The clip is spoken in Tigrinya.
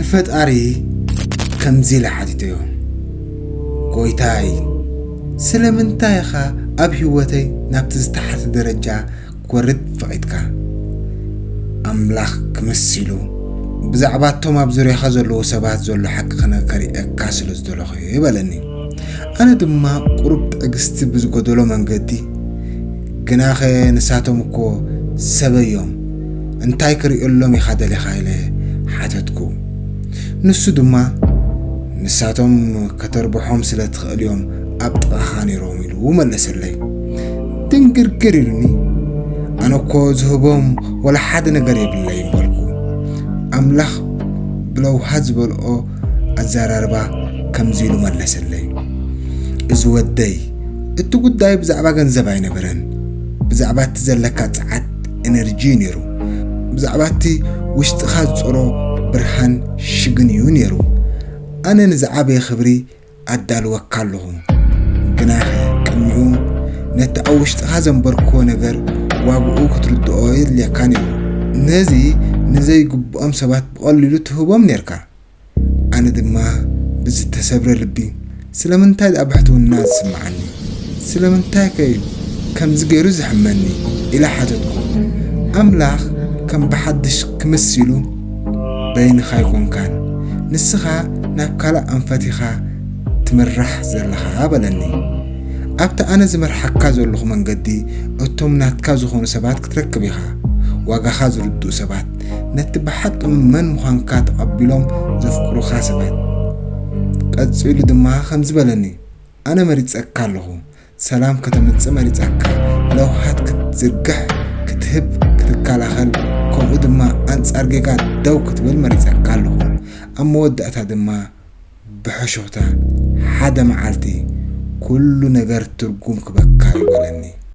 ንፈጣሪ ከምዚ ኢለ ሓቲተዮ፣ "ጎይታይ፣ ስለምንታይ ኢኻ ኣብ ህይወተይ ናብቲ ዝተሓተ ደረጃ ክወርድ ፈቒድካ?" ኣምላኽ ክምስ ኢሉ፣ "ብዛዕባ እቶም ኣብ ዙርያኻ ዘለዉ ሰባት ዘሎ ሓቂ ክነ-፣ ከርእየካ ስለ ዝደለኹ እየ" በለኒ። ኣነ ድማ ቁሩብ ትዕግስቲ ብዝጎደሎ መንገዲ፣ "ግናኸ ንሳቶም እኮ ሰበይ እዮም፣ እንታይ ክርእየሎም ኢኻ ደሊኻ?" ኢለ ሓተትኩ። ንሱ ድማ፣ "ንሳቶም ከተርብሖም ስለ ትኽእል እዮም ኣብ ጥቓኻ ነይሮም" ኢሉ መለሰለይ። ድንግርግር ኢሉኒ። ኣነ እኮ ዝህቦም ወላ ሓደ ነገር የብለይን በልኩ። ኣምላኽ ብለውሃት ዝበልኦ ኣዘራርባ ከምዚ ኢሉ መለሰለይ። "እዚ ወደይ፣ እቲ ጉዳይ ብዛዕባ ገንዘብ ኣይነበረን። ብዛዕባ እቲ ዘለካ ጸዓት ኤነርጂ እዩ ነይሩ። ብዛዕባ እቲ ውሽጥኻ ዝጸሮ ብርሃን ሽግን እዩ ነይሩ። ኣነ ንዝዓበየ ክብሪ ኣዳልወካ ኣለኹ። ግናኸ ቅድሚኡ ነቲ ኣብ ውሽጥኻ ዘንበርክዎ ነገር ዋግኡ ክትርድኦ የድልየካ ነይሩ። ነዚ ንዘይግብኦም ሰባት ብቐሊሉ ትህቦም ነይርካ። ኣነ ድማ ብዝተሰብረ ልቢ፣ ስለምንታይ ደኣ ብሕትውና ዝስምዓኒ? ስለምንታይ ከ እዩ ከምዚ ገይሩ ዝሕመኒ?" ኢለ ሓተትኩ። ኣምላኽ ከም ብሓድሽ ክምስ ኢሉ፣ "በይንኻ ኣይኮንካን፣ ንስኻ ናብ ካልእ ኣንፈት ኢኻ ትምራሕ ዘለኻ" በለኒ። "ኣብቲ ኣነ ዝመርሓካ ዘለኹ መንገዲ እቶም ናትካ ዝኾኑ ሰባት ክትረክብ ኢኻ። ዋጋኻ ዝርድኡ ሰባት፣ ነቲ ብሓቂ መን ምዃንካ ተቐቢሎም ዘፍቅሩኻ ሰባት።" ቀጺሉ ድማ ከምዚ በለኒ፣ "ኣነ መሪጸካ ኣለኹ። ሰላም ከተምጽእ መሪጸካ። ለውሃት ክትዝርግሕ፣ ክትህብ፣ ክትከላኸል፣ ከምኡ ድማ ኣንጻር ጌጋ ደው ክትብል መሪጸካ ኣለኹ። ኣብ መወዳእታ ድማ ብሕሹኽታ፣ ሓደ መዓልቲ ኩሉ ነገር ትርጉም ክበካ እዩ" በለኒ።